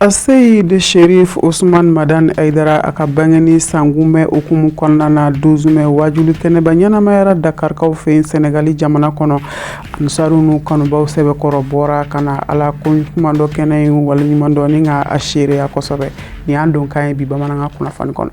Aseyid Sherif Usman Madani Hayidara a ka bangeni sankunbɛn hukumu kɔnɔna na 12 mai wajuli kɛnɛba ɲɛnamayara Dakarikaw fɛ yen Senegali jamana kɔnɔ. Ansaru n'u kanubaw sɛbɛkɔrɔ bɔra ka na Ala ko ɲuman dɔn kɛnɛ in waleɲuman dɔn ni ka a seereya kosɛbɛ. Nin y'an donkan ye bi bamanankan kunnafoni kɔnɔ.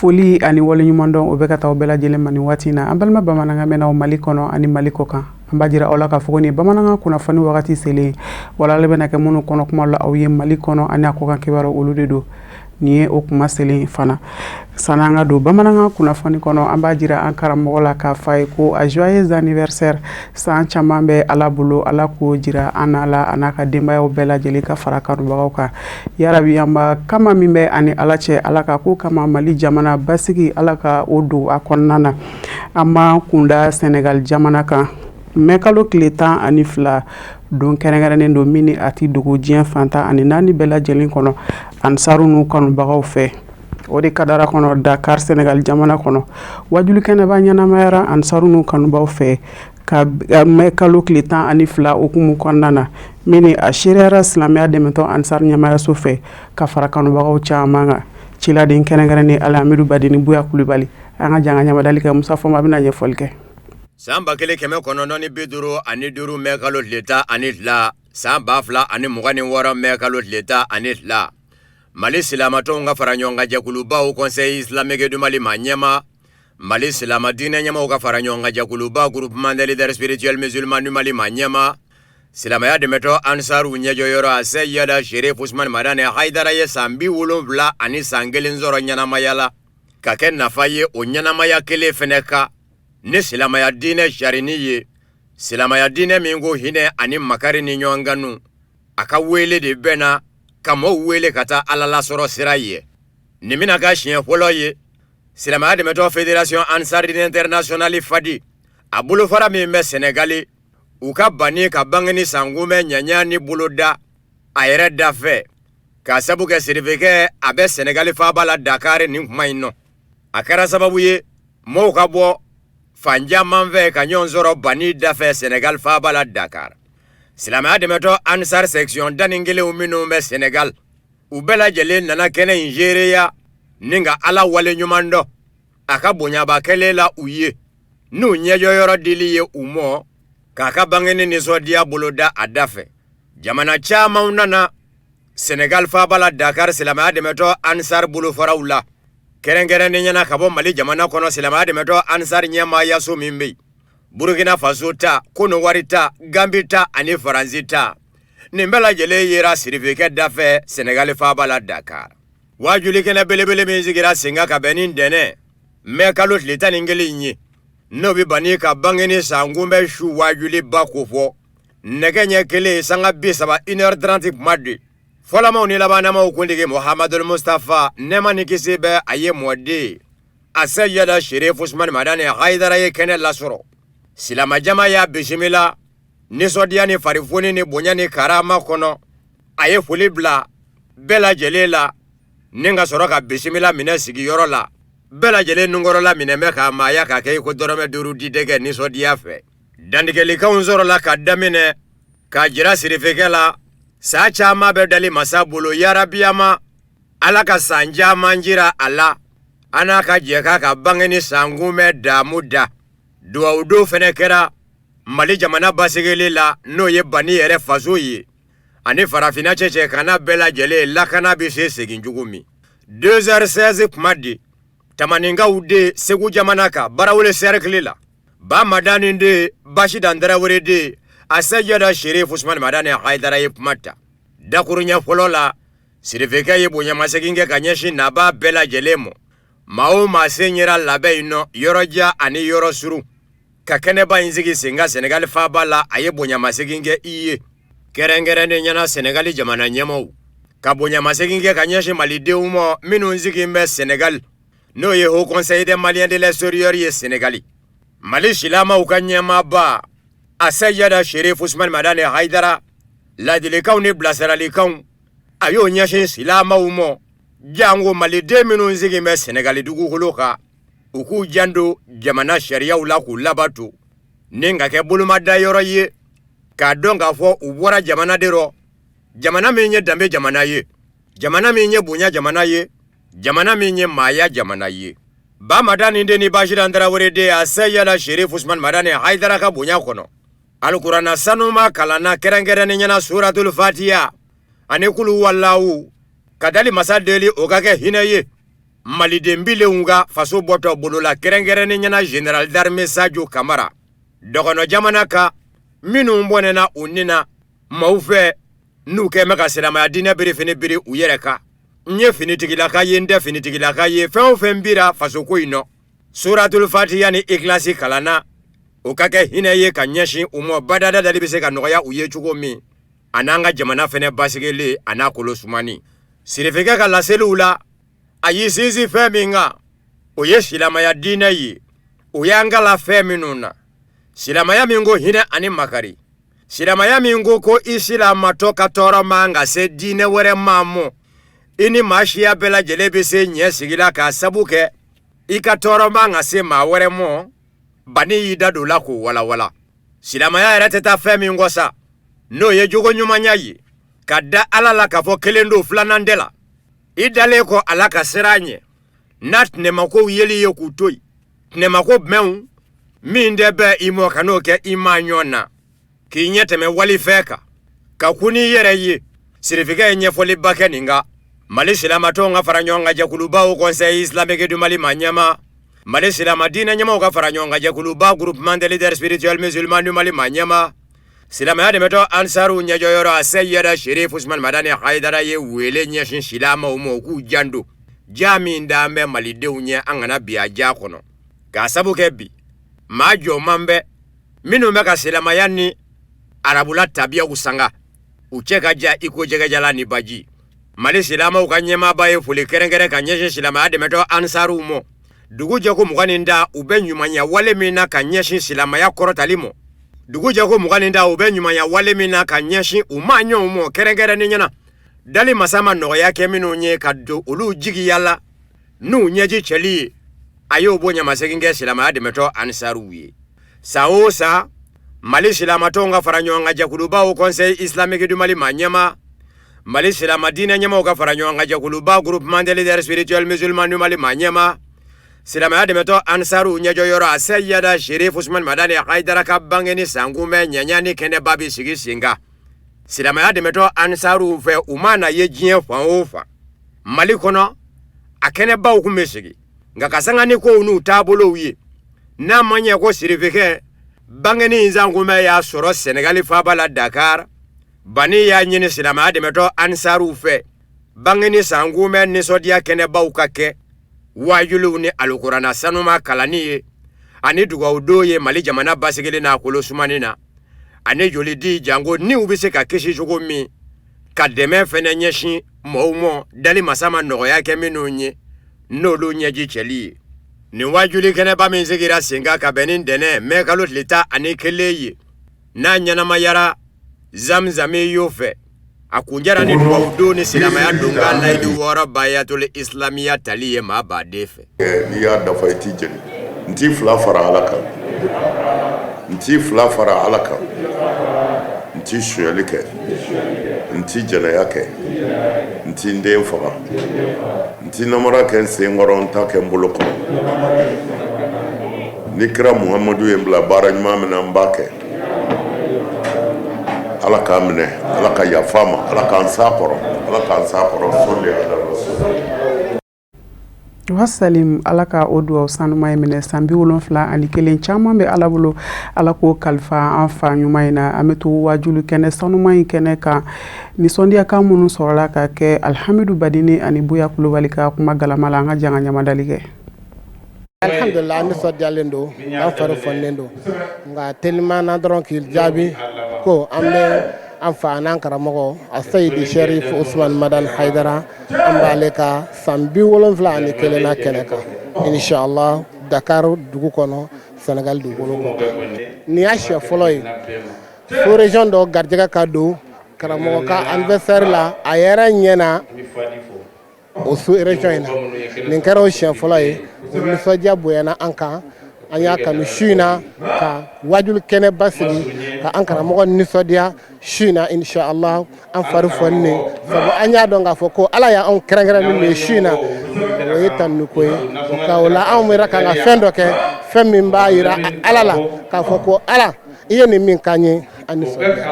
Foli ani waleɲumandɔn o bɛ ka taa bɛɛ lajɛlen ma nin waati in na, an balima bamanankan mɛnnaw Mali kɔnɔ ani Mali kɔ kan. An b'a jira aw la k'a fɔ ko nin bamanankan kunnafoni wagati selen walala bɛna kɛ minnu kɔnɔ kuma la aw ye Mali kɔnɔ ani a kɔkan kibaru, olu de don. Nin ye o kuma selen fana. Sani an ka don bamanankan kunnafoni kɔnɔ, an b'a jira an karamɔgɔ la k'a fɔ a ye ko a joyeux anniversaire. San caman bɛ Ala bolo, Ala k'o jira an n'a la, a n'a ka denbayaw bɛɛ lajɛlen ka fara kanubagaw kan. Yarabi, an b'a kama min bɛ ani Ala cɛ, Ala ka ko kama Mali jamana basigi, Ala ka o don a kɔnɔna na. An b'an kunda Senegal jamana kan. Mɛ kalo tile 12, don kɛrɛnkɛrɛnnen don min ni a tɛ dogo diɲɛ fan 14 bɛɛ lajɛlen kɔnɔ Ansaru n'u kanubagaw fɛ. O de kadara kɔnɔ Dakar, Senegal jamana kɔnɔ, wajuli kɛnɛba ɲɛnamayara Ansaru n'u kanubaw fɛ ka mɛ kalo tile 12 hukumu kɔnɔna na, min ni a seereyara silamɛya dɛmɛtɔn Ansar ɲɛmaayaso fɛ ka fara kanubagaw caman kan. Ciladen kɛrɛnkɛrɛnnen Alamidu Badini Buya Kulubali, an ka jan ka ɲamadali kɛ. Musa Fɔnba bɛna ɲɛfɔli kɛ. San 1955 mɛ kalo tile 12, san 2026 mɛ kalo tile 12, Mali silamatɔnw ka fara ɲɔgɔn kan jɛkuluba Haut Conseil islamique du Mali maa ɲɛmaa, Mali silama diinɛ ɲɛmaaw ka fara ɲɔgɔn kan jɛkuluba Groupement des leaders spirituels musulmans du Mali maa ɲɛmaa, silamɛya dɛmɛtɔn Ansaru ɲɛjɔyɔrɔ Aseyida Sherif Usman Madani Hayidara ye san 70 ani san kelen sɔrɔ ɲɛnamaya la, ka kɛ nafa ye o ɲɛnamaya kelen fɛnɛ kan ni silamɛya diinɛ sarini ye, silamɛya diinɛ min ko hinɛ ani makari ni ɲɔgɔn kanu. A ka wele de bɛnna ka mɔɔw wele ka taa Ala lasɔrɔ sira ye. Nin bɛna k'a siɲɛ fɔlɔ ye silamɛya dɛmɛtɔn Fédération Ansar-Dine Internationale Fadi, a bolofara min bɛ Sɛnɛgali, u ka banni ka bangeni sankunbɛn ɲaɲa ni boloda a yɛrɛ da fɛ, k'a sabu kɛ sirifikɛ a bɛ Sɛnɛgali faaba la Dakar nin kuma in nɔ. A kɛra sababu ye mɔɔw ka bɔ fan caman fɛ ka ɲɔgɔn sɔrɔ banni da fɛ Sɛnɛgali faaba la Dakar. Silamɛya dɛmɛtɔn Ansar section 11 minnu bɛ Senegal, u bɛɛ lajɛlen nana kɛnɛ in seereya ni ka Ala wale ɲuman dɔn a ka bonyaba kɛlen la u ye, n'u ɲɛjɔyɔrɔ dili ye u mɔ k'a ka bangeni nisɔndiya boloda a da fɛ. Jamana camanw nana Senegal faaba la Dakar silamɛya dɛmɛtɔn Ansar bolofaraw la, kɛrɛnkɛrɛnnenya na ka bɔ Mali jamana kɔnɔ silamɛya dɛmɛtɔn Ansar ɲɛmaayaso min bɛ yen, Burukina Faso ta, Kɔnɔwari ta, Gambi ta ani Faransi ta, nin bɛɛ lajɛlen yera sirifikɛ da fɛ Senegali faaba la Dakar. Waajulikɛnɛ belebele min sigira sen kan ka bɛn ni ntɛnɛn mɛ kalo tile 11 in ye, n'o bɛ banni ka bangeni sankunbɛn su waajuliba kofɔ nɛgɛ ɲɛ kelen sanga bi saba, 1h30 kuma de, fɔlɔmaw ni labanamaw kuntigi Muhamadul Mustafa, nɛɛma ni kisi bɛ a ye, mɔden Aseyida Sherif Usman Madani Hayidara ye kɛnɛ lasɔrɔ. Silamɛjama y'a bisimila nisɔndiya ni farifoni ni bonya ni karama kɔnɔ. A ye foli bila bɛɛ lajɛlen la ni ka sɔrɔ ka bisimila minɛ sigiyɔrɔ la. Bɛɛ lajɛlen nunkɔrɔla minɛ bɛ k'a maaya k'a kɛ i ko dɔrɔmɛ duuru didɛgɛ nisɔndiya fɛ. Dantigɛlikanw sɔrɔla ka daminɛ k'a jira sirifikɛ la, saa caman bɛ dali masa bolo yarabiyama Ala ka san caman jira a la, an n'a ka jɛ k'a ka bangeni sankunbɛn damu da. Duwawu don fɛnɛ kɛra Mali jamana basigili la, n'o ye banni yɛrɛ faso ye, ani farafinna cɛcɛkana bɛɛ lajɛlen lakana bɛ se segin cogo min. 2h16 kuma di Tamaninkaw den Segu jamana kan Barawele cercle la, Ba Madani den Basidan Tarawele den Aseyida Sherif Usman Madani Hayidara ye kuma ta. Dakuruɲɛ fɔlɔ la, Sirifikɛ ye bonyamasegin kɛ ka ɲɛsin nabaa bɛɛ lajɛlen ma, maa o maa sen yera labɛn in nɔ yɔrɔ jan ani yɔrɔ surun ka kɛnɛba in sigi sen kan Senegali faaba la. A ye bonyamasegin kɛ i ye, kɛrɛnkɛrɛnnenya na Senegali jamana ɲɛmaaw, ka bonyamasegin kɛ ka ɲɛsin malidenw ma minnu sigilen bɛ Senegali, n'o ye Haut Conseil des Maliens de l'extérieur ye Senegali. Mali silamaw ka ɲɛmaaba Aseyida Sherif Usman Madani Hayidara, ladilikanw ni bilasiralikanw a y'o ɲɛsin silamaw ma, janko maliden minnu sigilen bɛ Senegali dugukolo kan, u k'u janto jamana sariyaw la k'u labato. Ni ka kɛ bolomadayɔrɔ ye k'a dɔn k'a fɔ u bɔra jamana de rɔ, jamana min ye danbe jamana ye, jamana min ye bonya jamana ye, jamana min ye maaya jamana ye. Ba Madani den ni Basiran Tarawele den, a Seyida Sherif Usman Madani Hayidara ka bonya kɔnɔ, Alikuranɛ sanuma kalanna, kɛrɛnkɛrɛnnenya na Suratul Fatiya ani Kulu Walawu, ka dali masa deli o ka kɛ hinɛ ye Maliden bilenw ka faso bɔtɔ bolo la, kɛrɛnkɛrɛnnenya na général d'armée Sajo Kamara dɔgɔnɔ jamana kan, minnu bɔnɛna u ni na maaw fɛ n'u kɛ bɛ ka silamɛya diinɛ birifini biri u yɛrɛ kan. N ye finitigilaka ye, n tɛ finitigilaka ye, fɛn o fɛn bira fasoko in nɔ, Suratul Fatiya ni Ikilasi kalanna, o ka kɛ hinɛ ye ka ɲɛsin u ma, badada dali bɛ se ka nɔgɔya u ye cogo min, a n'an ka jamana fɛnɛ basigilen a n'a kolo sumani. Sirifikɛ ka laseliw la, a y'i sinsin fɛn min kan, o ye silamɛya diinɛ ye. O y'an kalan fɛn minnu na, silamɛya min ko hinɛ ani makari, silamɛya min ko ko i silamatɔ ka tɔɔrɔ man ka se diinɛ wɛrɛ maa mɔ, i ni maa siya bɛɛ lajɛlen bɛ se ɲɛ sigi la k'a sabu kɛ i ka tɔɔrɔ man ka se maa wɛrɛ mɔ. Bani y'i da don la k'o walawala. Silamɛya yɛrɛ tɛ taa fɛn min kɔ sa, n'o ye jogo ɲumanya ye, ka da Ala la k'a fɔ kelen don, filanan tɛ la, i dalen kɔ ala ka siran ɲɛ n'a tɛnɛmakow yeli ye k'u to yen, tɛnɛmako jumɛnw min tɛ bɛn i mɔ, ka n'o kɛ i maa ɲɔgɔn na, k'i ɲɛ tɛmɛ walifɛn kan, ka kun n'i yɛrɛ ye. Sirifikɛ ye ɲɛfɔliba kɛ nin kan. Mali silamatɔnw ka fara ɲɔgɔn kan jɛkuluba, Haut Conseil islamique du Mali maa ɲɛmaa, Mali silama diinɛ ɲɛmaaw ka fara ɲɔgɔn kan jɛkuluba, Groupement des leaders spirituels musulmans du Mali maa ɲɛmaa, silamɛya dɛmɛtɔ Ansaru ɲɛjɔyɔrɔ, a Seyida Sherif Usman Madani Hayidara ye wele ɲɛsin silamaw ma, u k'u janto ja min d'an bɛ malidenw ɲɛ, an kana bi a ja kɔnɔ, k'a sabu kɛ bi maa jɔman bɛ minnu bɛ ka silamɛya ni arabula tabiyaw sanga, u cɛ ka ja i ko jɛgɛjala ni baji. Mali silamaw ka ɲɛmaaba ye foli kɛrɛnkɛrɛn ka ɲɛsin silamɛya dɛmɛtɔ Ansaruw ma, dugu jɛko 20 ni tan u bɛ ɲumanya wale min na ka ɲɛsin silamɛya kɔrɔtali ma, dugu jɛko 20 ni tan u bɛ ɲumanya wale min na ka ɲɛsin u maa ɲɔgɔnw ma, kɛrɛnkɛrɛnnen ɲɛna dali masa ma nɔgɔya kɛ minnu ye ka don olu jigiya la n'u ɲɛji cɛli ye. A y'o bonyamasegin kɛ silamɛya dɛmɛtɔ Ansaruw ye. San o san, Mali silamatɔnw ka fara ɲɔgɔn kan jɛkuluba, Haut Conseil islamique du Mali maa ɲɛmaa, Mali silama diinɛ ɲɛmaaw ka fara ɲɔgɔn kan jɛkuluba, Groupement des leaders spirituels musulmans du Mali maa ɲɛmaa, silamɛya dɛmɛtɔ Ansaru ɲɛjɔyɔrɔ, a Seyida Sherif Usman Madani Hayidara ka bangeni sankunbɛn ɲɛɲa ni kɛnɛba bɛ sigi sen kan silamɛya dɛmɛtɔ Ansaru fɛ. U mana ye diɲɛ fan o fan, Mali kɔnɔ a kɛnɛbaw tun bɛ sigi, nka ka sanga ni kow n'u taabolow ye, n'a ma ɲɛ ko sirifikɛ bangeni in sankunbɛn y'a sɔrɔ Sɛnɛgali faaba la Dakar, Bani y'a ɲini silamɛya dɛmɛtɔ Ansaruw fɛ, bangeni sankunbɛn nisɔndiya kɛnɛbaw ka kɛ waajuliw ni alikuranɛ sanuma kalanni ye ani dugawudon ye Mali jamana basigili n'a kolo sumani na, ani joli di janko niw bɛ se ka kisi cogo min, ka dɛmɛ fɛnɛ ɲɛsin mɔgɔw ma dali masa ma nɔgɔya kɛ minnu ye, n'olu ɲɛji cɛli ye. Nin waajuli kɛnɛba min sigira sen kan ka bɛn ni ntɛnɛn mɛ kalo tile 11 ye, n'a ɲɛnamayara Zamzami y'o fɛ, a kuncɛra ni dugawudon ni silamɛya donkan layidu 6 bayatul islamiya tali ye maa baden fɛ. N'i y'a dafa, i t'i jeni. N t'i fila fara Ala kan, n t'i fila fara Ala kan, n t'i sonyali kɛ, n t'i jɛnɛya kɛ, n t'i n den faga, n t'i namara kɛ n sen kɔrɔ, n ta kɛ n bolo kɔrɔ. Ni kira Muhamadu ye n bila baara ɲuman min na, n b'a kɛ. Ala k'a minɛ, Ala ka yafa ma, Ala k'an s'a kɔrɔ, Ala k'an s'a kɔrɔ. Sɔli ala rasul. Wasalim, Ala ka o dugawu sanuma ye minɛ. San 71 caman bɛ Ala bolo, Ala k'o kalifa an fa ɲuman in na. An bɛ to wajulu kɛnɛ sanuma in kɛnɛ kan. Nisɔndiyakan minnu sɔrɔla ka kɛ Alhamidu Badini ani Buya Kulubali ka kuma galama la, an ka jan ka ɲamadali kɛ. Alhamdulillah, an nisɔndiyalen don, an fari fɔnnen don, nka teliman na dɔrɔn k'i jaabi ko an bɛ an fa n'an karamɔgɔ a Seyidi Sherif Usman Madani Hayidara, an b'ale ka san 71 na kɛnɛ kan, inshallah, Dakar dugu kɔnɔ, Senegal dugukolo kɔ. Nin y'a siɲɛ fɔlɔ ye sous région dɔ garijɛgɛ ka don karamɔgɔ ka anniversaire la a yɛrɛ ɲɛna o sous région in na. Nin kɛra o siɲɛ fɔlɔ ye. O nisɔndiya bonyana an kan. An y'a kanu su in na ka wajulu kɛnɛba sigi ka an karamɔgɔ nisɔndiya su in na, inshallah. An fari fɔnnen sabu an y'a dɔn k'a fɔ ko Ala y'anw kɛrɛnkɛrɛn ni nin ye su in na, o ye tanuni ko ye. Ka o la, anw yɛrɛ kan ka fɛn dɔ kɛ, fɛn min b'a jira Ala la k'a fɔ ko Ala, i ye nin min k'an ye, an nisɔndiya.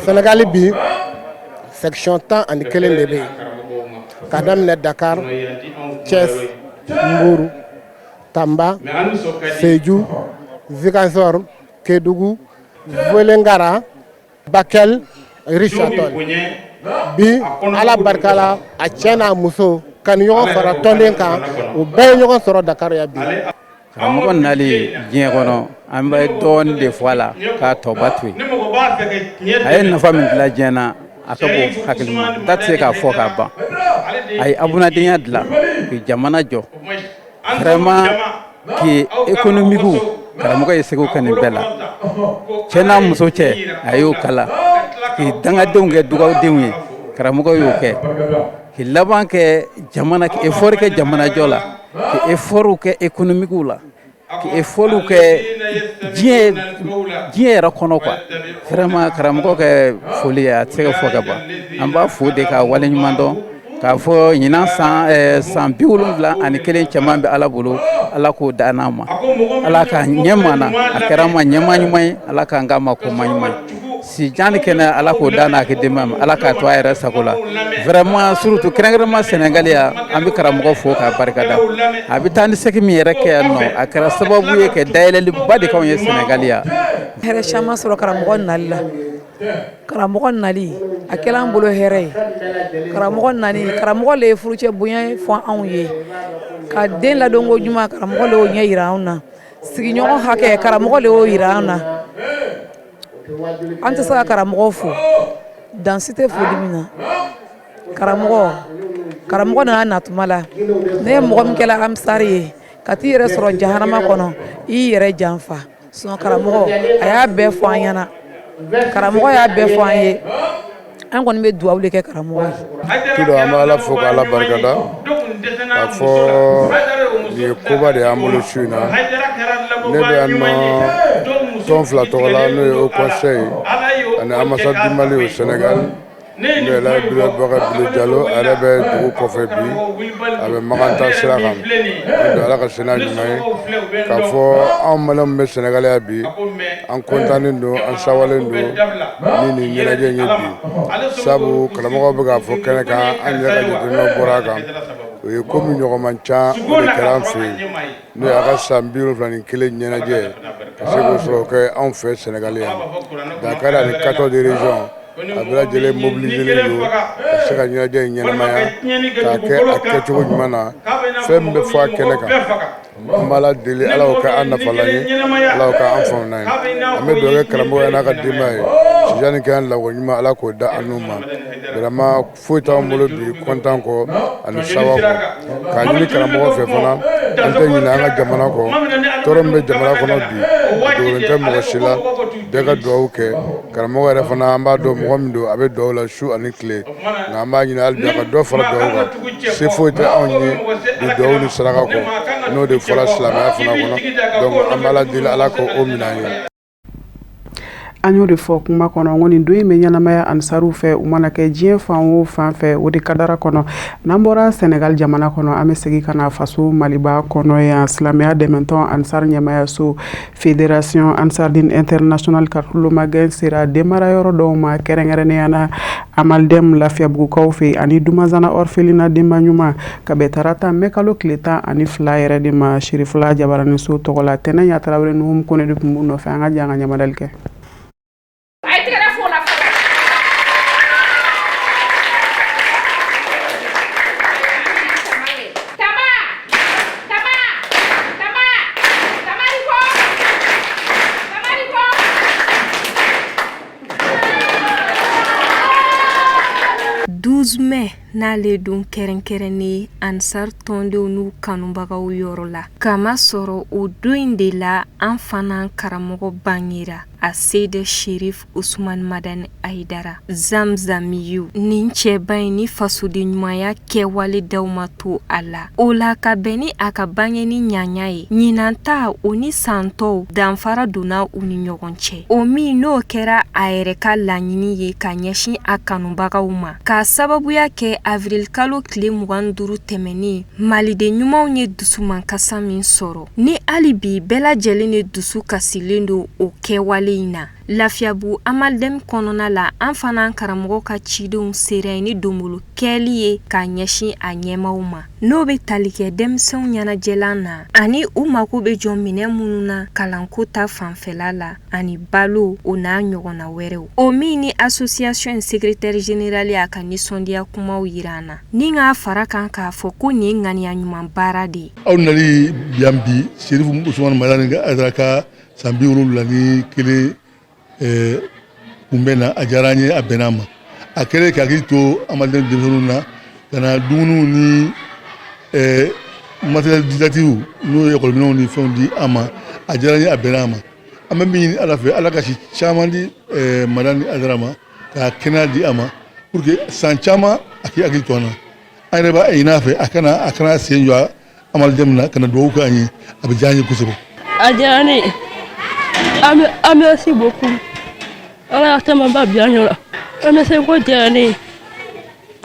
Senegali bi, section 11 de bɛ yen, ka daminɛ Dakar, Thiès, Mbour, Tamba, Sédhiou, Ziguinchor, Kédougou, Vélingara, Bakel, Richard Toll. Bi, Ala barika la, a cɛ n'a muso ka ni ɲɔgɔn fara tɔnden kan, u bɛɛ ye ɲɔgɔn sɔrɔ Dakar yan bi. Karamɔgɔ nali diɲɛ kɔnɔ, an bɛ dɔɔnin de fɔ a la k'a tɔba to yen. A ye nafa min dilan diɲɛ na, a ka bon hakili ma da tɛ se k'a fɔ k'a ban. A ye adamadenya dilan k'i jamana jɔ, vraiment k'i économique. Karamɔgɔ ye segu kɛ nin bɛɛ la, cɛ n'a muso cɛ, a y'o kala k'i dangadenw kɛ dugadenw ye. Karamɔgɔ y'o kɛ k'i laban kɛ jamana, k'i effort kɛ jamanajɔ la, k'i effort kɛ économique la, k'i effort kɛ diɲɛ yɛrɛ kɔnɔ quoi. Vraiment, karamɔgɔ kɛ foli a tɛ se ka fɔ ka ban. An b'a fo de ka waleɲuman dɔn k'a fɔ ɲinan san 71 cɛman bɛ Ala bolo. Ala k'o da n'a ma, Ala ka ɲɛma na, a kɛra ma ɲɛma ɲuman ye, Ala k'an k'a ma koma ɲuman ye, si jan ni kɛnɛ, Ala k'o da n'a kɛ denbaya ma, Ala k'a to a yɛrɛ sago la. Vraiment, surtout kɛrɛnkɛrɛnma Sénégal yan, an bɛ karamɔgɔ fo k'a barikada. A bɛ taa ni segi min yɛrɛ kɛ yan nɔ, a kɛra sababu ye ka dayɛlɛliba de k'anw ye Sénégal yan. Hɛrɛ caman sɔrɔ karamɔgɔ nali la. Karamɔgɔ nali, a kɛla an bolo hɛrɛ ye. Karamɔgɔ nani, karamɔgɔ le ye furucɛ bonya fɔ anw ye, ka den ladonko ɲuman, karamɔgɔ le y'o ɲɛ yira anw na. Sigiɲɔgɔn hakɛ, karamɔgɔ le y'o yira an na. An tɛ se ka karamɔgɔ fo dan si tɛ foli min na. Karamɔgɔ nana natuma la, ne ye mɔgɔ min kɛla amisari ye ka t'i yɛrɛ sɔrɔ jahanama kɔnɔ, i y'i yɛrɛ janfa. Sinon karamɔgɔ a y'a bɛɛ fɔ an ɲɛna, karamɔgɔ y'a bɛɛ fɔ an ye. An kɔni bɛ dugawu de kɛ karamɔgɔ ye. Tout an bɛ Ala fo k'Ala barikada k'a fɔ nin ye koba de y'an bolo su in na. Ne bɛ yan nɔ tɔn fila tɔgɔ la, n'o ye Haut Conseil ani Ambassade du Mali au Sénégal. N'o ye Elhaji Bakari Bile Jalo, a yɛrɛ bɛ dugu kɔfɛ bi, a bɛ Maganta sira kan. Ala ka se n'a ɲuman ye k'a fɔ anw maliyɛnw bɛ Sénégal yan bi, an kɔntannen don, an sawalen don ni nin ɲɛnajɛ in ye bi, sabu karamɔgɔw bɛ k'a fɔ kɛnɛ kan, an yɛrɛ ka jateminɛw bɔra a kan, o ye ko min ɲɔgɔn man ca, o de kɛra an fɛ yen, n'o y'a ka san 71 ɲɛnajɛ ka se k'o sɔrɔ kɛ anw fɛ Sénégal yan. Dakar ani 14 régions, a bɛɛ lajɛlen mobilisé don ka se ka ɲɛnajɛ in ɲɛnamaya k'a kɛ a kɛcogo ɲuman na. Fɛn min bɛ fɔ a kɛnɛ kan, an b'Ala deli, Ala k'o kɛ an nafalan ye, Ala k'o kɛ an faamunan ye. An bɛ dugawu kɛ karamɔgɔ ye n'a ka denbaya ye, sijan ni kɛnɛya lago ɲuman, Ala k'o da an n'u ma. Vraiment, foyi t'anw bolo bi kɔntan kɔ ani sawa kɔ, k'a ɲini karamɔgɔ fɛ fana, an tɛ ɲinɛ an ka jamana kɔ. Tɔɔrɔ min bɛ jamana kɔnɔ bi, a dogolen tɛ mɔgɔ si la, bɛɛ ka dugawu kɛ karamɔgɔ yɛrɛ fana. An b'a dɔn mɔgɔ min don, a bɛ dugawu la su ani tile, nka an b'a ɲini hali bi a ka dɔ fara dugawu kan. Se foyi tɛ anw ye bi dugawu ni saraka kɔ, n'o de fɔra silamɛya fana kɔnɔ. Donc an bɛ Ala deli, Ala k'o minɛ an ye. An y'o de fɔ kuma kɔnɔ ko nin don in bɛ ɲɛnamaya ansariw fɛ, u mana kɛ diɲɛ fan o fan fɛ, o de kadara kɔnɔ. N'an bɔra Senegal jamana kɔnɔ, an bɛ segin ka na faso Maliba kɔnɔ yan. Silamɛya dɛmɛtɔn Ansar ɲɛmayaso, Fédération Ansardine Internationale, ka tulomagɛn sera denmara yɔrɔ dɔw ma, kɛrɛnkɛrɛnnenya na Amaldem Lafiyabugukaw fɛ ani Dumazana orphelinat denba ɲuman, ka bɛn tarata mɛ kalo tile 12 yɛrɛ de ma, Sirifila Jabaraniso tɔgɔ la. Tɛnɛ ɲa Tarawele Nuhum Kone de tun b'u nɔfɛ. An ka jan ka ɲamadali kɛ. A ye tɛgɛrɛ f'o la fɔlɔ. Tama, tama, tama, tamariko, tamariko. 12 mai n'ale don kɛrɛnkɛrɛnnen ye Ansar tɔndenw n'u kanubagaw yɔrɔ la, k'a masɔrɔ o don in de la an fana karamɔgɔ bangera. Aseyidi Sherif Usumani Madani Ayidara Zamzamiyu nin cɛba in ni fasoden ɲumanya kɛwale daw ma to a la o la ka bɛn ni a ka bangeni ɲaɲa ye ɲinan ta o ni san tɔw danfara donna u ni ɲɔgɔn cɛ o min n'o kɛra a yɛrɛ ka laɲini ye ka ɲɛsin a kanubagaw ma k'a sababuya kɛ avril kalo tile 25 tɛmɛnen maliden ɲumanw ye dusumankasa min sɔrɔ ni hali bi bɛɛ lajɛlen de dusu kasilen don o kɛwale in na Lafiyabugu Amaldeme kɔnɔna la an fana karamɔgɔ ka cidenw sera yen ni donbolo kɛli ye ka ɲɛsin a ɲɛmaaw ma n'o bɛ tali kɛ denmisɛnw ɲɛnajɛlan na ani u mako bɛ jɔ minɛn minnu na kalanko ta fanfɛla la ani balo o n'a ɲɔgɔnna wɛrɛw o min ni association in secrétaire général y'a ka nisɔndiya kumaw jira an na ni k'a fara kan k'a fɔ ko nin ye ŋaniya ɲuman baara de ye. Aw nali yan bi Serifu Usumani Madani Hayidara ka san 71 kunbɛn na, a diyara an ye, a bɛnna an ma. A kɛlen ka hakili to Amaldeme denmisɛnninw na ka na dumuniw ni matériel didactique n'o ye ekɔliminɛnw ni fɛnw di an ma, a diyara an ye, a bɛnna an ma. An bɛ min ɲini Ala fɛ, Ala ka si caman di Madani Hayidara ma, ka kɛnɛya di a ma pour que san caman a k'i hakili to an na. An yɛrɛ b'a ɲini a fɛ a kana sen jɔ Amaldeme na ka na dugawu k'an ye, a bɛ diya an ye kosɛbɛ. A diyara ne ye, an merci beaucoup. Ala ka camanba bila an ɲɛ la. An se ko diyara ne ye,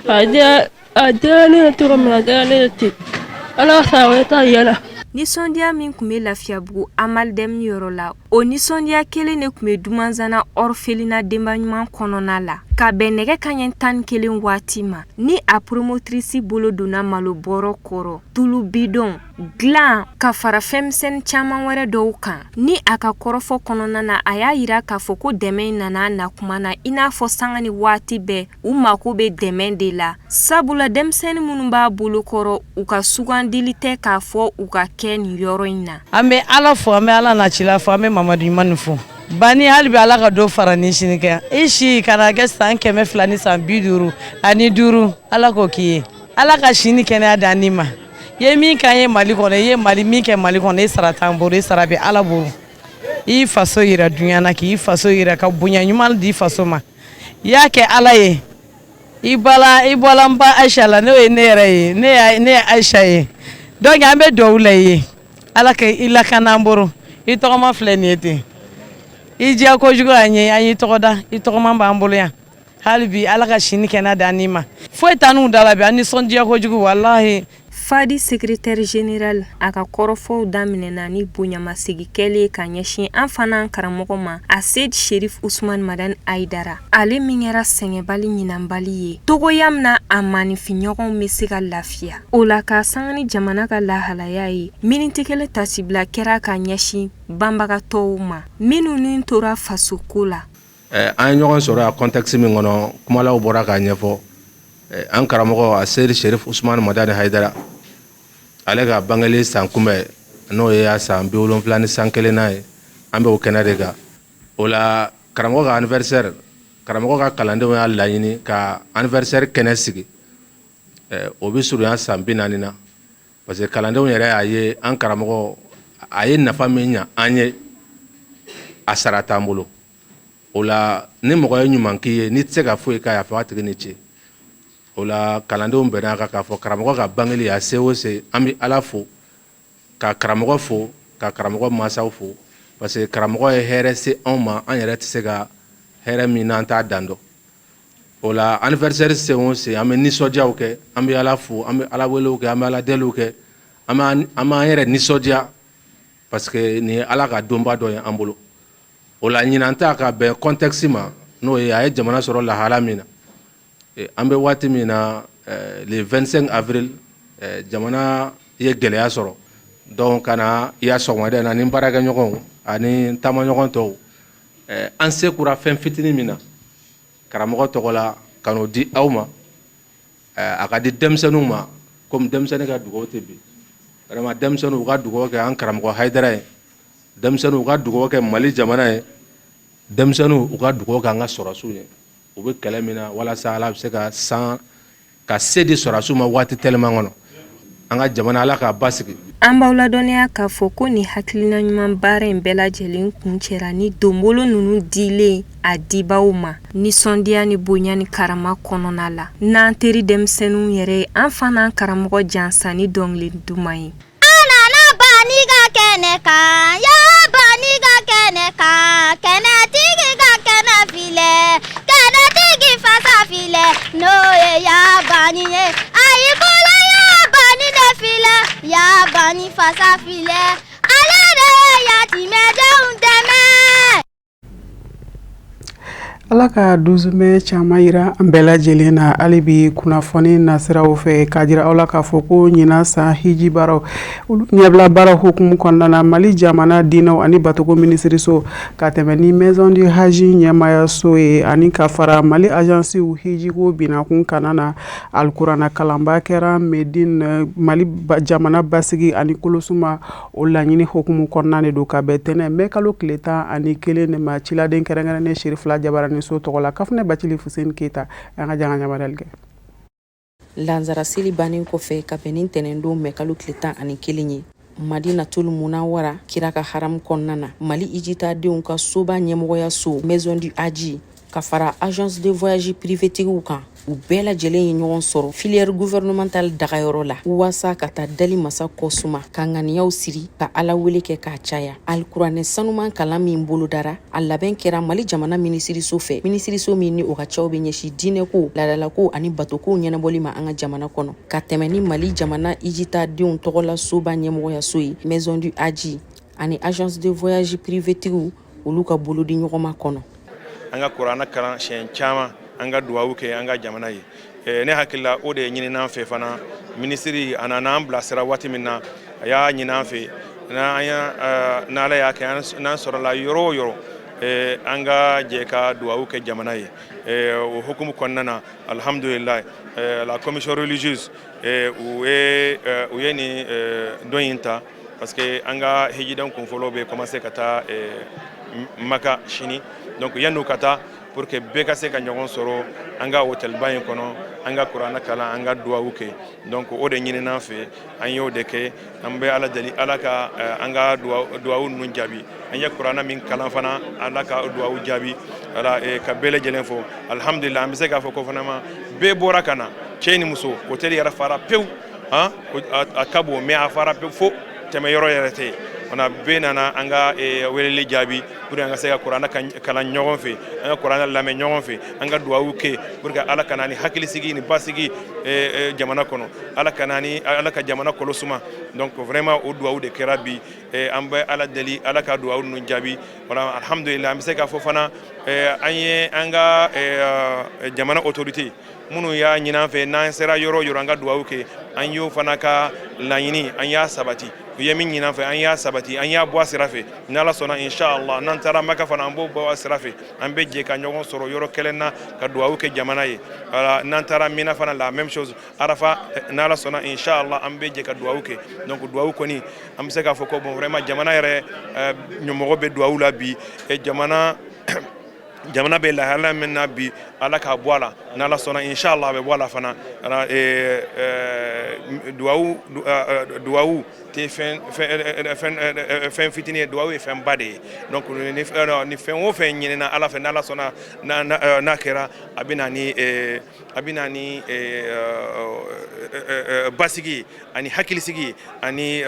a diyara ne ye cogo min na, a diyara ne ye ten. Ala ka san wɛrɛ ta yira n na. Nisɔndiya min tun bɛ Lafiyabugu Amaldeme yɔrɔ la, o nisɔndiya kelen de tun bɛ Dumanzana orphelinat denba ɲuman kɔnɔna la ka bɛn nɛgɛ kanɲɛ 11 waati ma ni a promotrice bolo donna malo bɔrɔ kɔrɔ, tulu bidɔn, dilan ka fara fɛnmisɛnnin caman wɛrɛ dɔw kan. Ni a ka kɔrɔfɔ kɔnɔna na, a y'a jira k'a fɔ ko dɛmɛ in nana na kuma na i n'a fɔ sanga ni waati bɛɛ u mako bɛ dɛmɛ de la, sabula denmisɛnnin minnu b'a bolo kɔrɔ u ka sugandili tɛ k'a fɔ u ka kɛ nin yɔrɔ in na. An bɛ Ala fo, an bɛ Ala n'a cila fo, an bɛ Mamadu ɲuman fo. Bani hali bi Ala ka dɔ fara ni sini kan. I si kana kɛ san 255, Ala k'o k'i ye. Ala ka si ni kɛnɛya d'an ni ma. I ye min k'an ye Mali kɔnɔ, i ye Mali min kɛ Mali kɔnɔ, i sara t'an bolo, i sara bɛ Ala bolo. I y'i faso yira duɲa na, k'i faso yira ka bonya ɲuman di faso ma. I y'a kɛ Ala ye. I bɔla i bɔla n ba Ayisa la, n'o ye ne yɛrɛ ye, ne ye Ayisa ye. Donc an bɛ dugawu la i ye. Ala ka i lakana an bolo. I tɔgɔma filɛ nin ye ten. I diya kojugu an ye, an y'i tɔgɔ da, i tɔgɔma b'an bolo yan. Hali bi Ala ka si ni kɛnɛya d'an ni ma. Foyi t'an n'u da la bi, an nisɔndiya kojugu walahi. Fadi secrétaire général a ka kɔrɔfɔw daminɛna ni bonyamasegin kɛlen ka ɲɛsin an fana karamɔgɔ ma Aseyid Sherif Usumani Madani Hayidara ale min kɛra sɛgɛnbali ɲinanbali ye togoya min na a maaninfinɲɔgɔnw bɛ se ka lafiya o la k'a sanga ni jamana ka lahalaya ye miniti kelen tasibila kɛra ka ɲɛsin banbagatɔw ma minnu ni tora fasoko la. An ye ɲɔgɔn sɔrɔ a contexte min kɔnɔ, kumalaw bɔra k'a ɲɛfɔ. An karamɔgɔ Aseyid Sherif Usumani Madani Hayidara, ale ka bangeli san kunbɛn, n'o ye a san 71nan ye, an bɛ o kɛnɛ de kan. O la karamɔgɔ ka anniversaire, karamɔgɔ ka kalandenw y'a laɲini ka anniversaire kɛnɛ sigi. O bɛ surunya san 40 na, parce que kalandenw yɛrɛ y'a ye an karamɔgɔ a ye nafa min ɲa an ye, a sara t'an bolo. O la ni mɔgɔ ye ɲuman k'i ye, n'i tɛ se ka foyi k'a ye, a fɔ a tigi ni ce. O la kalandenw bɛnna a kan k'a fɔ karamɔgɔ ka bangeli a se o se, an bɛ Ala fo, ka karamɔgɔ fo, ka karamɔgɔ mansaw fo, parce que karamɔgɔ ye hɛrɛ se anw ma, an yɛrɛ tɛ se ka hɛrɛ min n'an t'a dan dɔn. O la anniversaire se o se, an bɛ nisɔndiyaw kɛ, an bɛ Ala fo, an bɛ Ala welew kɛ, an bɛ Ala deliw kɛ, an b'an yɛrɛ nisɔndiya, parce que nin ye Ala ka donba dɔ ye an bolo. O la ɲinan ta ka bɛn contexte ma, n'o ye a ye jamana sɔrɔ lahala min na, an bɛ waati min na, le 25 avril, jamana ye gɛlɛya sɔrɔ. Donc ka na ya sɔgɔmada in na ni baarakɛɲɔgɔnw ani taamaɲɔgɔn tɔw, an se kura fɛn fitinin min na karamɔgɔ tɔgɔ la, ka n'o di aw ma, a ka di denmisɛnninw ma, komi denmisɛnnin ka dugawu tɛ bin. Vraiment denmisɛnninw ka dugawu kɛ an karamɔgɔ Hayidara ye, denmisɛnninw ka dugawu kɛ Mali jamana ye, denmisɛnninw u ka dugawu kɛ an ka sɔrɔsiw ye, u bɛ kɛlɛ min na, walasa Ala bɛ se ka san ka se di sɔrɔsiw ma waati teliman kɔnɔ. An ka jamana, Ala k'a basigi. An b'aw ladɔnniya k'a fɔ ko nin hakilina ɲuman baara in bɛɛ lajɛlen kuncɛra ni donbolo ninnu dilen a dibaw ma nisɔndiya ni bonya ni karama kɔnɔna la, n'an teri denmisɛnninw yɛrɛ ye an fa n'an karamɔgɔ jansa ni dɔnkili duman ye. An nana Bani ka kɛnɛ kan, ya Bani ka kɛnɛ kan, kɛnɛtigi ka kɛnɛ filɛ, kɛnɛtigi fasa filɛ, n'o ye ya Bani ye. Ayi bolo ya Bani de filɛ, ya Bani fasa filɛ, ale de ye yatimɛdenw dɛmɛ. Ala ka 12 mai caman yira an bɛɛ lajɛlen na. Hali bi kunnafoni nasiraw fɛ, k'a jira aw la k'a fɔ ko ɲinan san hiji baaraw olu ɲɛbila baara hukumu kɔnɔna na, Mali jamana diinɛw ani batoko minisiriso, ka tɛmɛ ni Maison du Hajj ɲɛmayaso ye, ani ka fara Mali agensiw hijiko binakun kana na, alikuranɛ kalanba kɛra Medine. Mali jamana basigi ani kolosuma, o laɲini hukumu kɔnɔna de don, ka bɛn tɛnɛn mɛ kalo tile 11 de ma, ciladen kɛrɛnkɛrɛnnen Serifila Jabaraninso tɔgɔ la, Kafunɛ Bacili Fuseni Keyita, an ka jan ka kɛ. Lansara seli bannen kɔfɛ, ka bɛn ni ntɛnɛndon mɛ kalo tile 11 ye, Madinatul Munawara, kira ka haramu kɔnɔna na, Mali ijitadenw ka soba ɲɛmɔgɔyaso Maison du Hadji, ka fara agence de voyage privé tigiw kan, u bɛɛ lajɛlen ye ɲɔgɔn sɔrɔ filière gouvernementale dagayɔrɔ la, waasa ka taa dali masa kɔsuma, ka ŋaniyaw siri, ka Ala wele kɛ k'a caya. Alikuranɛ sanuman kalan min bolodara, a labɛn kɛra Mali jamana minisiriso fɛ, minisiriso min ni o ka cɛw bɛ ɲɛsin diinɛko, laadalako ani batokow ɲɛnabɔli ma an ka jamana kɔnɔ, ka tɛmɛ ni Mali jamana ijitadenw tɔgɔla soba ɲɛmɔgɔyaso ye Maison du Hadji ani agence de voyage privé tigiw, olu ka bolodi ɲɔgɔnma kɔnɔ. An ka kuranɛ kalan siɲɛ caman, an ka duwawu kɛ an ka jamana ye. Ne hakili la, o de ye ɲinin an fɛ fana. Minisiri a nana an bilasira waati min na, a y'a ɲinin an fɛ, n'Ala y'a kɛ n'an sɔrɔla yɔrɔ o yɔrɔ, an ka jɛ ka duwawu kɛ jamana ye. O hukumu kɔnɔna na, alhamdulilayi, la commission religieuse, u ye nin don in ta parce que an ka hijiden kunfɔlɔ bɛ commencer ka taa Maka sini. Donc yan'u ka taa, pour que bɛɛ ka se ka ɲɔgɔn sɔrɔ an ka hôtelba in kɔnɔ, an ka kuranɛ kalan, an ka duwawu kɛ. Donc o de ɲinina an fɛ, an y'o de kɛ. An bɛ Ala deli, Ala ka an ka duwawu ninnu jaabi. An ye kuranɛ min kalan fana, Ala ka duwawu jaabi. Ala ka bɛɛ lajɛlen fo. Alhamdulillah, an bɛ se k'a fɔ ko fana ma bɛɛ bɔra ka na, cɛ ni muso. Hôtel yɛrɛ fara pewu, han, a ka bon, mais a fara pewu fo tɛmɛ yɔrɔ yɛrɛ tɛ yen. Fana bɛɛ nana an ka weleli jaabi pour que an ka se ka kuranɛ kalan ɲɔgɔn fɛ, an ka kuranɛ lamɛn ɲɔgɔn fɛ, an ka duwawu kɛ pour que Ala ka na ni hakilisigi ni basigi jamana kɔnɔ, Ala ka na ni, Ala ka jamana kolo suma. Donc vraiment, o duwawu de kɛra bi. An bɛ Ala deli, Ala ka duwawu ninnu jaabi. Voilà, alhamdulillah, an bɛ se k'a fɔ fana, an ye an ka jamana autorité minnu y'a ɲini an fɛ, n'an sera yɔrɔ o yɔrɔ, an ka duwawu kɛ, an y'o fana ka laɲini, an y'a sabati. U ye min ɲini an fɛ, an y'a sabati, an y'a bɔ a sira fɛ. N'Ala sɔnna, inshallah, n'an taara Maka fana, an b'o bɔ a sira fɛ. An bɛ jɛ ka ɲɔgɔn sɔrɔ yɔrɔ kelen na ka duwawu kɛ jamana ye. Voilà, n'an taara Mina fana, la même chose, Arafa, n'Ala sɔnna, inshallah, an bɛ jɛ ka duwawu kɛ. Donc duwawu kɔni, an bɛ se k'a fɔ ko bon, vraiment, jamana yɛrɛ ɲɛmɔgɔ bɛ duwawu la bi. Jamana bɛ lahala min na bi, Ala k'a bɔ a la. N'Ala sɔnna, inshallah, a bɛ bɔ a la fana. Duwawu tɛ fɛn fitinin ye, duwawu ye fɛnba de ye. Donc ni fɛn o fɛn ɲinina Ala fɛ, n'Ala sɔnna, n'a kɛra, a bɛ na ni basigi ani hakilisigi ani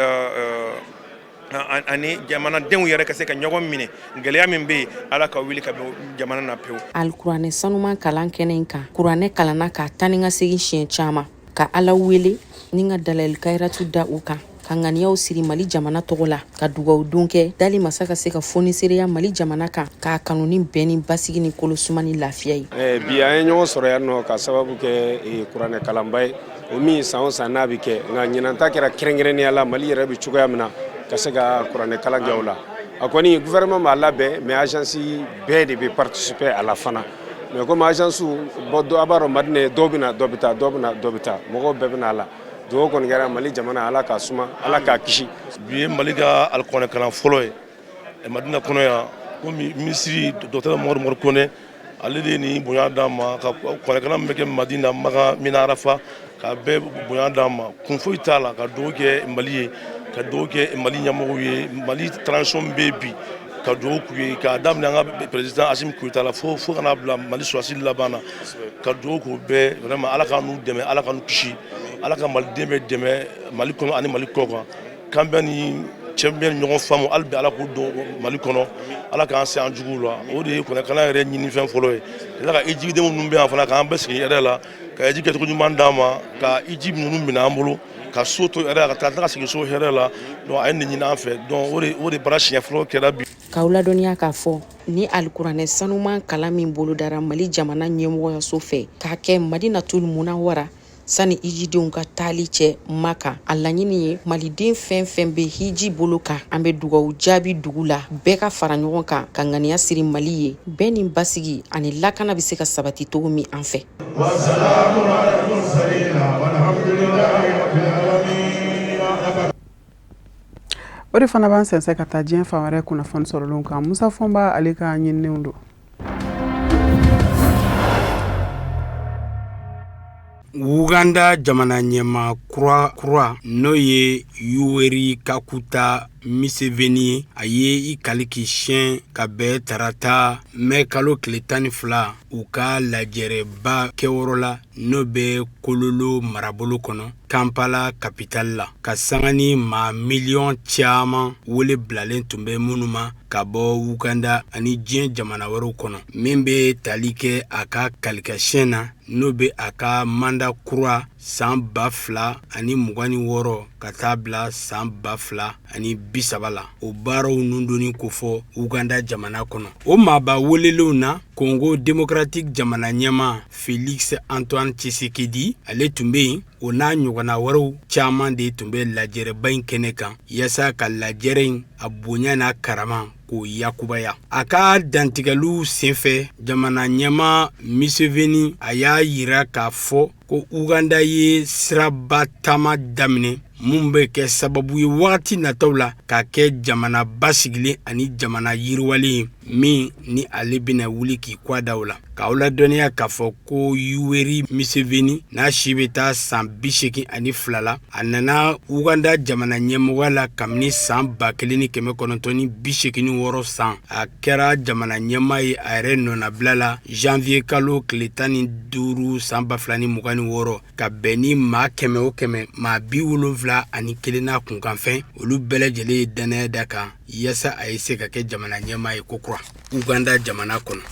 jamanadenw yɛrɛ ka se ka ɲɔgɔn minɛ. Gɛlɛya min bɛ yen, Ala ka wuli ka bɔ jamana na pewu. Alikuranɛ sanuman kalan kɛnɛ in kan, kuranɛ kalanna k'a taa ni ka segin siɲɛ caman, ka Ala wele ni ka dalayɛli kayiratu da u kan, ka ŋaniyaw siri Mali jamana tɔgɔ la, ka dugawu don kɛ dali masa ka se ka fonisereya Mali jamana kan, k'a kanu ni bɛn ni basigi ni kolosuma ni lafiya ye. Bi an ye ɲɔgɔn sɔrɔ yan nɔ ka sababu kɛ kuranɛ kalanba ye, o min san o san n'a bɛ kɛ, nka ɲinan ta kɛra kɛrɛnkɛrɛnnenya la Mali yɛrɛ bɛ cogoya min na, ka se ka kuranɛ kalan kɛ o la. A kɔni, gouvernement b'a labɛn, mais agence bɛɛ de bɛ participer a la fana. Mais comme agence bɔn, a b'a dɔn Madinɛ, dɔw bɛ na, dɔ bɛ taa, dɔw bɛ na, dɔ bɛ taa, mɔgɔw bɛɛ bɛ na a la. Dugawu kɔni kɛra Mali jamana, Ala k'a suma, Ala k'a kisi. Bi ye Mali ka alikuranɛ kalan fɔlɔ ye Madina kɔnɔ yan. Komi minisiri docteur Mamadu Umaru Kɔnɛ, ale de ye nin bonya d'an ma ka kuranɛ kalan min bɛ kɛ Madina, Maka, Mina, Arafa. Ka bɛɛ bonya d'an ma, kun foyi t'a la, ka dugawu kɛ Mali ye, ka dugawu kɛ Mali ɲɛmɔgɔw ye, Mali transition bɛ bi, ka dugawu k'u ye, k'a daminɛ an ka président Assimi Goïta la fo ka n'a bila Mali sɔrɔdasi laban na, ka dugawu k'u bɛɛ. Vraiment, Ala k'an n'u dɛmɛ, Ala k'an kisi, Ala ka maliden bɛɛ dɛmɛ Mali kɔnɔ ani Mali kɔ kan. K'an bɛɛ ni cɛ bɛ ɲɔgɔn faamu hali bi, Ala k'u don Mali kɔnɔ, Ala k'an se an juguw la. O de ye kuranɛkalan yɛrɛ ɲinifɛn fɔlɔ ye. Ala ka hijiden minnu bɛ yan fana, k'an bɛɛ sigi hɛrɛ la, ka hiji kɛcogo ɲuman d'an ma, ka hiji ninnu minɛ an bolo, ka so to hɛrɛ la, ka taa ka segin so hɛrɛ la. Donc a ye nin ɲini an fɛ. Donc o de baara siɲɛ fɔlɔ kɛra bi. K'aw ladɔnniya k'a fɔ ni alikuranɛ sanuman kalan min bolodara Mali jamana ɲɛmɔgɔyaso fɛ k'a kɛ Madinatul Munawara sani hijidenw ka taali cɛ Maka, a laɲini ye maliden fɛn fɛn bɛ hiji bolo kan, an bɛ dugawu jaabi dugu la, bɛɛ ka fara ɲɔgɔn kan ka ŋaniya siri Mali ye, bɛn ni basigi ani lakana bɛ se ka sabati cogo min an fɛ. O de fana b'an sɛnsɛn ka taa diɲɛ fan wɛrɛ kunnafoni sɔrɔlenw kan. Musa Fɔnba, ale ka ɲininiw don. Uganda jamana ɲɛmaa kura n'o ye Yoweri Kaguta Museveni ye, a ye i kali k'i siɲɛ ka bɛn tarata mɛ kalo tile 12 u ka lajɛrɛba kɛyɔrɔ la n'o bɛ Kololo marabolo kɔnɔ, Kampala kapitali la, ka sanga ni maa miliyɔn caman wele bilalen tun bɛ minnu ma ka bɔ Uganda ani diɲɛ jamana wɛrɛw kɔnɔ, min bɛ tali kɛ a ka kalikasiyɛn na, n'o bɛ a ka manda kura san 2026 ka taa bila san 2030 la, o baaraw nundonni kofɔ Uganda jamana kɔnɔ. O maaba welelenw na, Congo démocratique jamana ɲɛmaa Felix Antoine Tshisekedi, ale tun bɛ yen, o n'a ɲɔgɔnna wɛrɛw caman de tun bɛ lajɛrɛba in kɛnɛ kan yaasa ka lajɛrɛ in a bonya n'a karama k'o yakubaya. A ka dantigɛliw senfɛ, jamana ɲɛmaa Museveni a y'a yira k'a fɔ ko Uganda ye siraba taama daminɛ mun bɛ kɛ sababu ye wagati nataw la ka kɛ jamana basigilen ani jamana yiriwalen ye, min ni ale bɛna wuli k'i kɔ da o la. K'aw ladɔnniya k'a fɔ ko Yoweri Museveni n'a si bɛ taa san 82 la, a nana Uganda jamana ɲɛmɔgɔya la kabini san 1986 san. A kɛra jamana ɲɛmaa ye a yɛrɛ nɔnabila la janvier kalo tile 15 san 2026, ka bɛn ni maa 100 o 100, maa 71 n'a kunkanfɛn, olu bɛɛ lajɛlen ye dannaya d'a kan yaasa a ye se ka kɛ jamana ɲɛmaa ye kokura Uganda jamana kɔnɔ.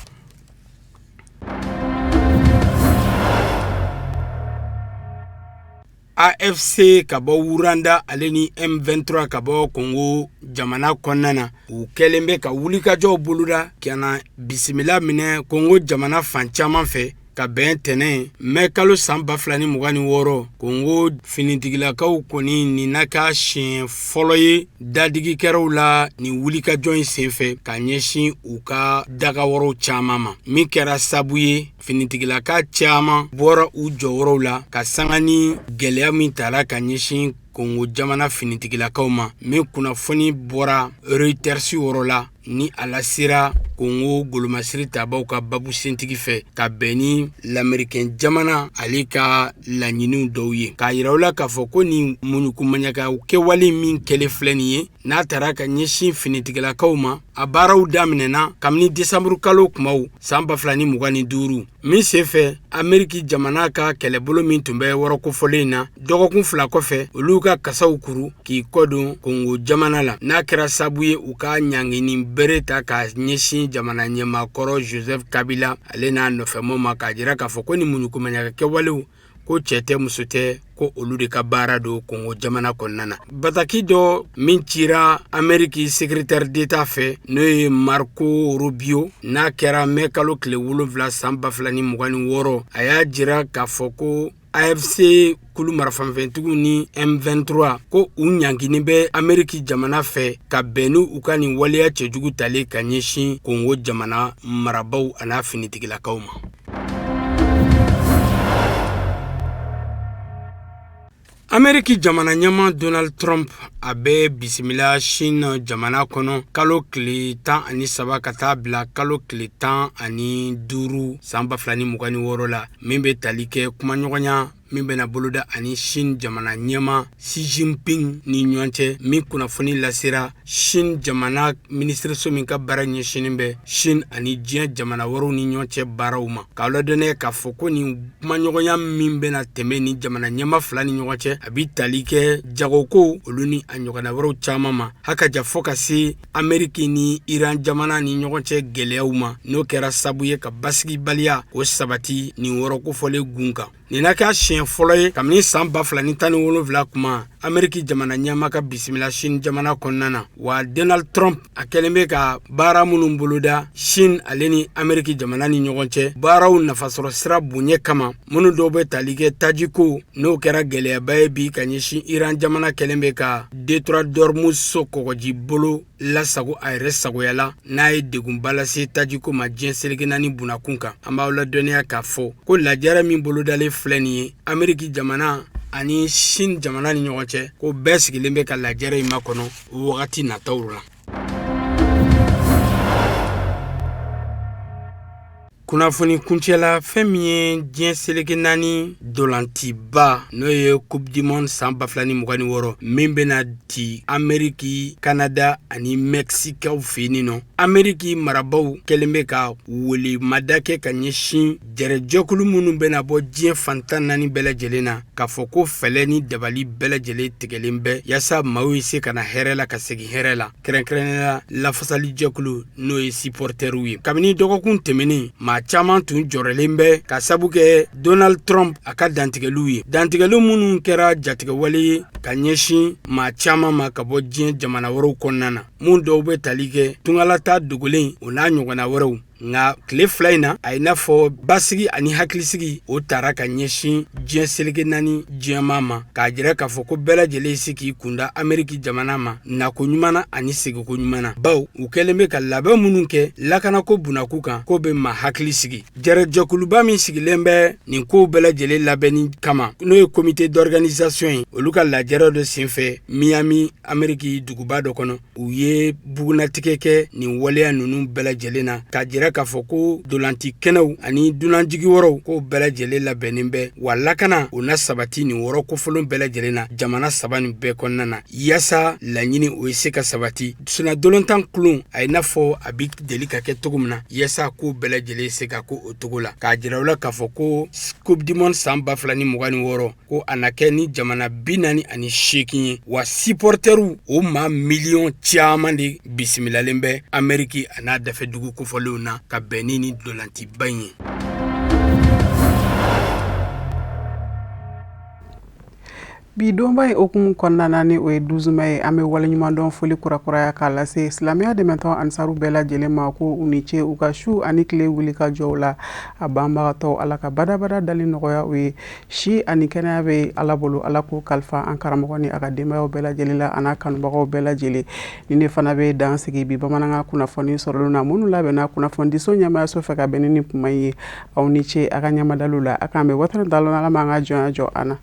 AFC ka bɔ Rwanda ale ni M23 ka bɔ Congo jamana kɔnɔna na, u kɛlen bɛ ka wulikajɔw boloda ka na bisimila minɛ Congo jamana fan caman fɛ ka bɛn tɛnɛn mɛ kalo san 2026. Kongo finitigilakaw kɔni nin n'a ka siɲɛ fɔlɔ ye dadigi kɛra u la nin wulikajɔ in senfɛ ka ɲɛsin u ka dagayɔrɔw caman ma, min kɛra sabu ye finitigilaka caman bɔra u jɔyɔrɔw la ka sanga ni gɛlɛya min tara ka ɲɛsin Kongo jamana finitigilakaw ma, min kunnafoni bɔra Reuters yɔrɔ la ni a lasera Kongo golomasiri tabaw ka babu sentigi fɛ ka bɛn ni lamerikɛn jamana ale ka laɲiniw dɔw ye, k'a yira u la k'a fɔ ko nin muɲukumaɲaka kɛwale min kɛlen filɛ nin ye n'a tara ka ɲɛsin finitigilakaw ma, a baaraw daminɛna kabini desanburu kalo kumaw san 2025 min senfɛ Ameriki jamana ka kɛlɛbolo min tun bɛ yɔrɔ kofɔlen in na, dɔgɔkun 2 kɔfɛ olu ka kasaw kuru k'i kɔdon Kongo jamana la, n'a kɛra sabu ye u ka ɲangini bere ta ka ɲɛsin jamana ɲɛmaa kɔrɔ Joseph Kabila ale n'a nɔfɛmɔgɔw ma, k'a jira k'a fɔ ko nin muɲukumaɲaka kɛwalew ko cɛ tɛ muso tɛ, ko olu de ka baara don Kongo jamana kɔnɔna na. Bataki dɔ min cira Ameriki secrétaire d'État fɛ, n'o ye Marco Rubio, n'a kɛra mɛ kalo tile 7 san 2026, a y'a jira k'a fɔ ko AFC kulu marafafɛntigiw ni M23 ko u ɲangini bɛ Ameriki jamana fɛ ka bɛn ni u ka nin waleya cɛjugu talen ka ɲɛsin Kongo jamana marabaw an'a finitigilakaw ma. Ameriki jamana ɲɛmaa Donald Trump a bɛ bisimila Chine jamana kɔnɔ kalo tile 13 ka taa bila kalo tile 15 san 2026 la, min bɛ tali kɛ kumaɲɔgɔnya min bɛna boloda ani Chine jamana ɲɛmaa Xi Jinping ni ɲɔgɔn cɛ, min kunnafoni lasera Chine jamana minisiriso min ka baara ɲɛsinnen bɛ Chine ani diɲɛ jamana wɛrɛw ni ɲɔgɔn cɛ baaraw ma, k'a ladɔnniya k'a fɔ ko nin kumaɲɔgɔnya min bɛna tɛmɛ ni jamana ɲɛmaa fila ni ɲɔgɔn cɛ, a bɛ tali kɛ jagoko olu ni a ɲɔgɔnna wɛrɛw caman ma, hakaja fo ka se Ameriki ni Iran jamana ni ɲɔgɔn cɛ gɛlɛyaw ma, n'o kɛra sabu ye ka basigibaliya o sabati nin yɔrɔ kofɔlen gun kan. Nin na kɛ siɲɛ fɔlɔ ye kabini san 2017 kuma Ameriki jamana ɲɛmaa ka bisimila Chine jamana kɔnɔna na. Wa Donald Trump a kɛlen bɛ ka baara minnu boloda Chine ale ni Ameriki jamana ni ɲɔgɔn cɛ, baaraw nafasɔrɔ sira bonya kama, minnu dɔw bɛ tali kɛ tajiko, n'o kɛra gɛlɛyaba ye bi ka ɲɛsin Iran jamana kɛlen bɛ ka Détroit d'Ormuz so kɔgɔji bolo lasago a yɛrɛ sagoya la, n'a ye degunba lase tajiko ma diɲɛ seleke naani bunakun kan. An b'aw ladɔnniya k'a fɔ ko lajɛrɛ min bolodalen filɛ nin ye Ameriki jamana ani Chine jamana ni ɲɔgɔn cɛ, ko bɛɛ sigilen bɛ ka lajɛrɛ in makɔnɔ wagati nataw la. Kunnafoni kuncɛ la, fɛn min ye diɲɛ seleke naani ntolanciba, n'o ye Coupe du monde san 2026 min bɛna ci Ameriki, Kanada ani Mɛkisikaw fɛ yen nɔ, Ameriki marabaaw kɛlen bɛ ka welemada kɛ ka ɲɛsin jɛrɛjɛkulu minnu bɛna bɔ diɲɛ fan 14 bɛɛ lajɛlen na, k'a fɔ ko fɛɛrɛ ni dabali bɛɛ lajɛlen tigɛlen bɛ yaasa maaw ye se ka na hɛrɛ la ka segin hɛrɛ la, kɛrɛnkɛrɛnnenya la lafasalijɛkulu n'o ye supporteriw ye. Kabini dɔgɔkun tɛmɛnen, maa caman tun jɔrɔlen bɛ ka sabu kɛ Donald Trump a ka dantigɛliw ye, dantigɛli minnu kɛra jatigɛwale ye ka ɲɛsin maa caman ma ka bɔ diɲɛ jamana wɛrɛw kɔnɔna na, mun dɔw bɛ tali kɛ tungalata dogolen o n'a ɲɔgɔnna wɛrɛw. Nka tile fila in na, a ye n'a fɔ basigi ani hakilisigi o taara ka ɲɛsin diɲɛ seleke naani diɲɛmaa ma, k'a jira k'a fɔ ko bɛɛ lajɛlen se k'i kunda Ameriki jamana ma nako ɲuman na ani seginko ɲuman na, bawo u kɛlen bɛ ka labɛn minnu kɛ lakanako bunakun kan, k'o bɛ maa hakili sigi. Jɛrɛjɛkuluba min sigilen bɛ nin kow bɛɛ lajɛlen labɛnni kama, n'o ye comité d'organisation ye, olu ka lajɛrɛ dɔ senfɛ Miami, Ameriki duguba dɔ kɔnɔ, u ye bugunnatigɛ kɛ nin waleya ninnu bɛɛ lajɛlen na, k'a jira k'a fɔ ko ntolaci kɛnɛw ani dunanjigi yɔrɔw k'o bɛɛ lajɛlen labɛnnen bɛ, wa lakana o na sabati nin yɔrɔ kofɔlen bɛɛ lajɛlen na jamana saba nin bɛɛ kɔnɔna na, yaasa laɲini o ye se ka sabati. Sennantolatan tulon a ye n'a fɔ a bɛ deli ka kɛ cogo min na, yaasa k'o bɛɛ lajɛlen se ka ko o cogo la, k'a jira u la k'a fɔ ko Coupe du monde san 2026 ko a na kɛ ni jamana 48 ye, wa supporteriw o maa miliyɔn caman de bisimilalen bɛ Ameriki a n'a dafɛ dugu kofɔlenw na ka bɛn ni nin ntolaciba in ye. Bi donba in hukumu kɔnɔna na, ni o ye 12 mai ye, an bɛ waleɲumandɔn foli kurakuraya k'a lase silamɛya dɛmɛtɔn Ansaru bɛɛ lajɛlen ma, ko u ni ce u ka su ani tile wuli ka jɔw la. A banbagatɔ, Ala ka badabada dali nɔgɔya u ye. Si ani kɛnɛya bɛ Ala bolo, Ala k'o kalifa an karamɔgɔ ni a ka denbayaw bɛɛ lajɛlen la, an'a kanubagaw bɛɛ lajɛlen. Ni ne fana bɛ dan sigi bi bamanankan kunnafoni sɔrɔlenw na, minnu labɛnna kunnafonidiso ɲɛmaayaso fɛ ka bɛn ni nin kuma in ye. Aw ni ce a ka ɲɛmadaliw la. A k'an bɛn waati nataw la, Ala m'an ka jɔnya jɔ an na.